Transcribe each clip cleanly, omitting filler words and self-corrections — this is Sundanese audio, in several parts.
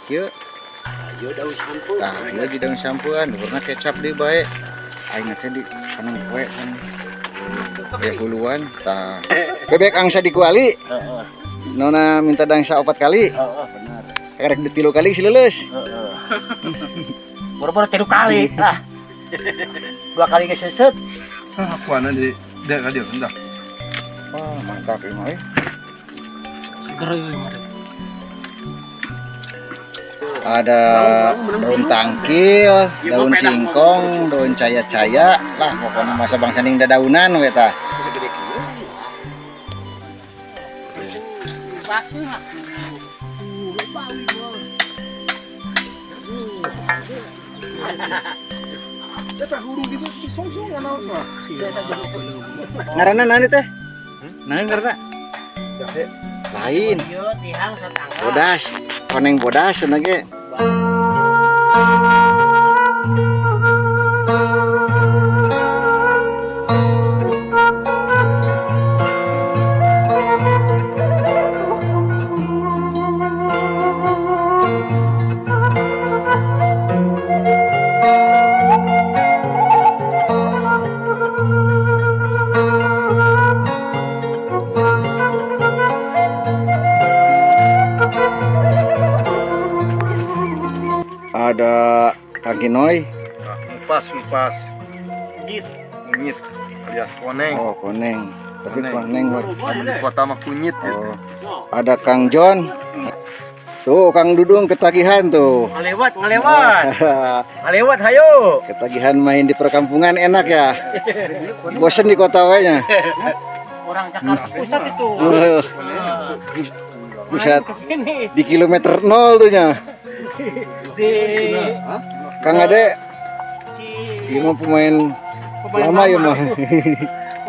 kieu. Ieu daun sampeun. Tah, ieu di daun sampeun, luhurna kecap deui bae. Aing teh di kanang poe kan. Aya huluan tah. Bebek angsa dikuali. Heeh. Nona minta dangsa 4 kali. Heeh, benar. Karek di 3 kali si leuleus. Heeh. Boro-boro 3 kali lah. 2 kali geus seuseut. Ah, kuana di daerah dia rendah. Wah, mantap ini mah. Seger euy mah. Ada daun tangkil, daun singkong, daun caya-caya, lah pokoknya masa bangsa ning dadaunan we tah. Ngaranna naon teh? Naon ngaranna? Jahe. Lain. Bodas, koneng bodas cenah ge. Ada Kang Kinoy. Ngupas, ngupas. Kunyit alias koneng. Oh, koneng. Tapi koneng di kota mah kunyit ya. Oh. Ada Kang John. Tuh, Kang Dudung ketagihan tuh. Ngalewat, ngalewat. Ngalewat hayo. Ketagihan main di perkampungan enak ya. Bosen di kota we nya. Orang Jakarta Pusat itu. Pusat di kilometer 0 tuh nya. Di Kang Ade, ieu mah pemain lama ya mah.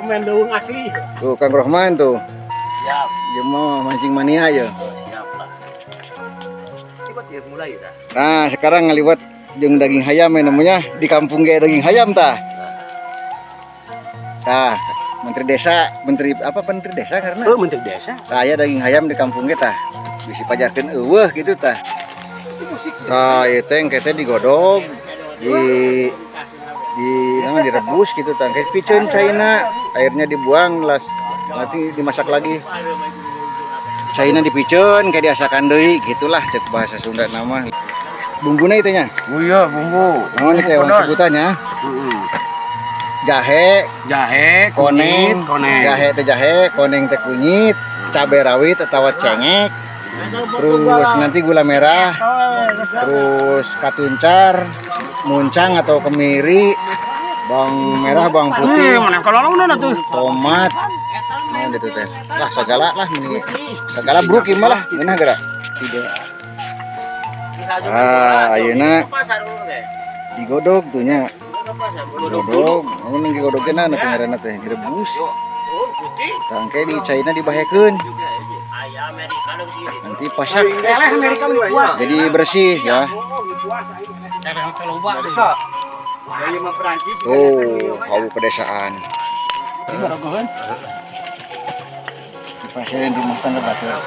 Pemain leuweung asli. Tuh Kang Rohman tuh. Siap. Ieu mah mancing mania ya. Siap lah. Mulai dah. Nah, sekarang ngaliwat jeung daging hayam ya namanya di kampung ge daging hayam tah. Tah, menteri desa, menteri apa menteri desa karena? Oh, menteri desa. Tah aya daging hayam di kampung ge tah. Bisi pajarkeun eueuh gitu tah. Tah, ieu teh engke teh digodog, di nama direbus gitu tah. Kayak piceun caina, airnya dibuang las nanti dimasak lagi. Caina dipiceun kayak diasakan deui gitulah cek bahasa Sunda nama. Bumbuna itu nya? Oh iya, bumbu. Naon teh sebutannya? Heeh. Jahe, jahe, koneng, koneng. Jahe teh jahe, koneng teh kunyit, cabai rawit atau cengek. Terus nanti gula merah, terus katuncar, muncang atau kemiri, bawang merah, bawang putih, tomat, nah gitu teh. Lah segala lah ini, segala bruk ieu mah lah, ngeunah geura. Tidak. Ah, ayeuna digodog tuh nya. Godog, mun digodogkeun na ngaranna teh direbus. Tangke di caina dibahekeun. Nanti pasak. Jadi bersih ya. Tuh, kau pedesaan. Dipasirin rumah tangga batur.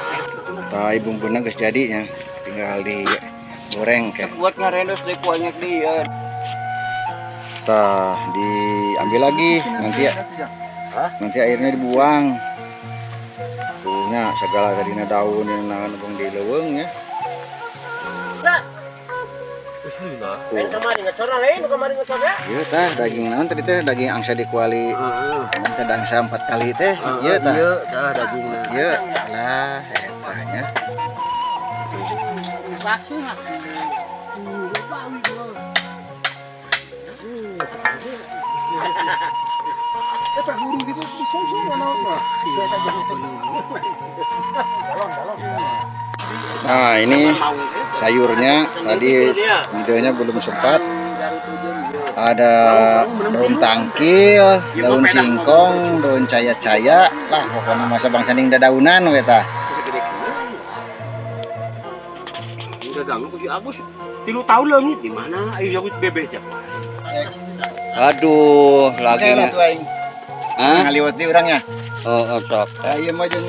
Tah bumbuna geus jadinya, tinggal digoreng ke. Buat ngarendos deui kuahnya di. Tah, diambil lagi nanti ya. Nanti airnya dibuang. Tuh nya segala tadina daun yang naon bang di leuweung nya. Ieu tah daging naon tadi teh daging angsa dikuali. Heeh. Teh dangsa 4 kali teh. Ieu tah. Ieu tah dagingna. Ieu lah eta nya. Nah, ini sayurnya tadi videonya belum sempat. Ada daun tangkil, daun singkong, daun caya-caya, lah pokoknya masa bangsa ning dadaunan we tah. Udah si Agus 3 tahun leungit di mana? Ayo aku bebek aja. Aduh, lagi nya. Hah? Ngaliwat di urangnya. Oh, oh, sok. Nah, ieu mah jeung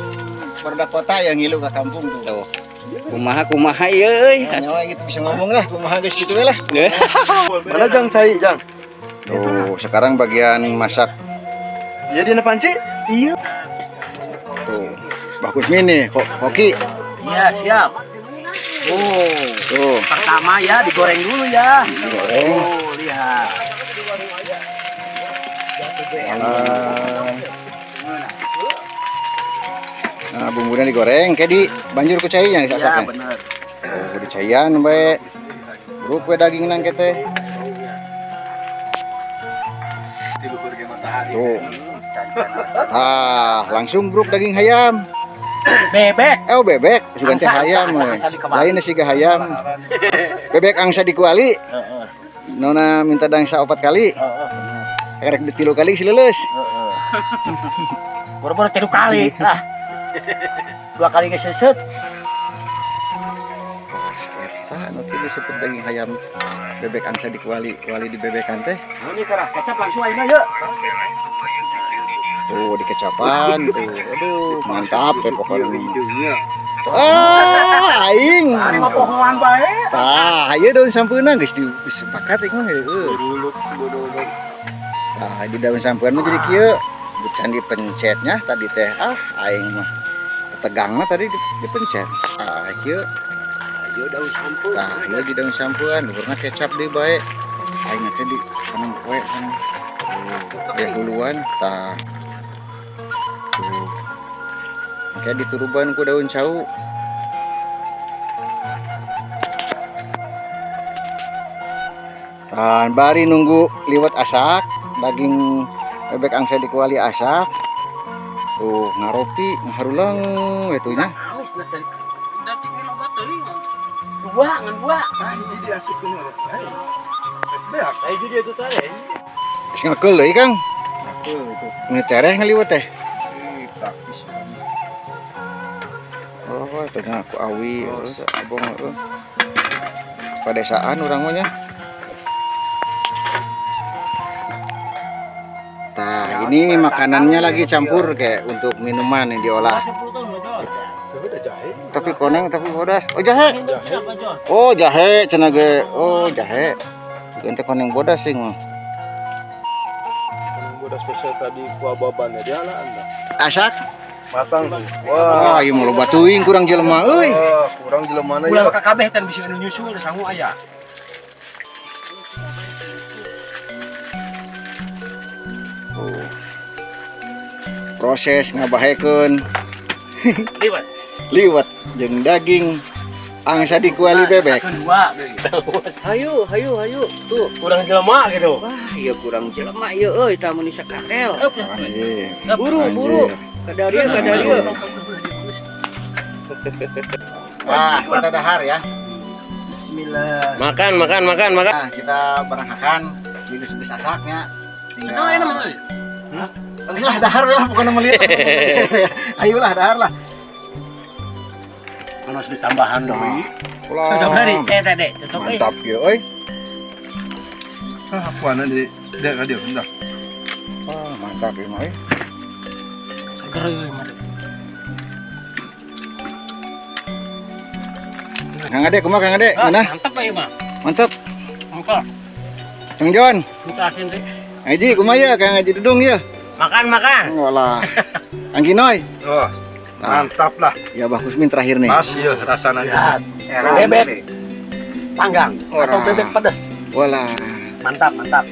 barudak kota yang ngilu ke kampung tuh. Tuh. Kumaha kumaha ieu euy. Nyawa gitu bisa ngomong lah, kumaha geus kitu we lah. Mana jang cai jang? Tuh, sekarang bagian masak. Iya dina panci? Iya. Tuh. Bagus nih, kok koki. Iya, siap. Oh, Tuh, pertama ya digoreng dulu ya. digoreng. Oh, lihat. Ah. Nah, bumbunya digoreng, kayak di banjur ku cainya Iya, asapnya. bener. Oh, dicaian bae. Bruk we daging nang teh. Tuh. Ah, langsung bruk daging hayam. Bebek. Eh, oh, bebek, sugan teh Angsa, hayam. angsa, we. angsa di kemari. Lain siga hayam. Bebek angsa dikuali, Heeh, nona minta dangsa 4 kali, heeh, bener. erek 3 kali sileuleus. Heeh. Boro-boro 3 kali. Lah. 2 kali geus seuseut. Eta anu teh disebut daging hayam bebek angsa dikuali, kuali di bebekan teh. Ini kerah kecap langsung aja yuk. Tuh dikecapan tuh. Aduh, mantap teh pokoknya. Hidungnya. Ah, aing. Ari mah pohoan bae. Tah, ieu daun sampeunna geus disepakat ieu mah heueuh. Buluk bodoh. Tah, di daun sampeun mah jadi kieu. Bucan dipencetnya tadi teh. Ah, aing mah tegangna tadi dipencet. Ah, kieu. Ayo daun sampeun. Tah, ieu di daun sampeun, luhurna kecap deui bae. Aing teh di kanang poe kan. Tuh, aya huluan tah. Tuh. Kayak dituruban ku daun cau. Tah, bari nunggu liwet asak, daging bebek angsa dikuali asak. Tuh, ngaropi, ngaharulang we tuh nya. Awis nah tadi. Dua, ngan dua. Hiji diasupkeun heula. Hai. Geus beak. Hiji dia tuh tadi. Geus ngakeul deui, Kang. Ngakeul itu. Ini tereh ngaliwet teh. Ih, praktis. Oh, itu nya aku awi, abong heueuh. Padesaan urang mah nya. Tah, ini makanannya lagi campur kayak untuk minuman yang diolah. Tuh udah jahe. Tapi koneng, tapi bodas. Oh, jahe. Jahe. Oh, jahe cenah ge. Oh, jahe. Ente koneng bodas sih mah. Udah spesial tadi kuah babannya dia lah anda. Asak. Matang tuh. Wah, ieu mah loba teuing kurang jelema euy. Wah, kurang jelema mana Ulah ya? ka kabeh tan bisi anu nyusul sangu aya. Tuh. Proses ngabahekeun Liwet. liwet jeung daging angsa dikuali bebek. Dua. Hayu, hayu, hayu. Tuh. Kurang jelema gitu. Wah, ieu kurang jelema ieu euy tah mun sakakel. Anjir. Buru, buru. Kadarieu, kadarieu. Wah, kita dahar ya. Bismillah. Makan, makan, makan, makan. Nah, kita barang makan di geus asaknya. Tinggal. Geus lah dahar we lah bukan melihat. Ayolah dahar lah. Harus ditambahan deui. Ulah. Cocok deui, eh teh deh, cocok euy. Mantap ieu euy. Ah, kuahna di dia ka dia bentar. Wah, mantap ieu mah euy. Seger euy mah. Kang Ade kumaha Kang Ade? Ngeunah? Mantap euy mah. Mantap. Mantap. Kang Jon. Muka asin teh. Ngaji kumaha ya Kang Haji Dudung ya? Makan, makan. Walah. Kang Kinoy. Oh, mantap lah. Ya Bah Kusmin terakhir nih. Pas ya rasanya. Lihat. Bebek panggang atau Orang. bebek pedas. Walah. Mantap, mantap.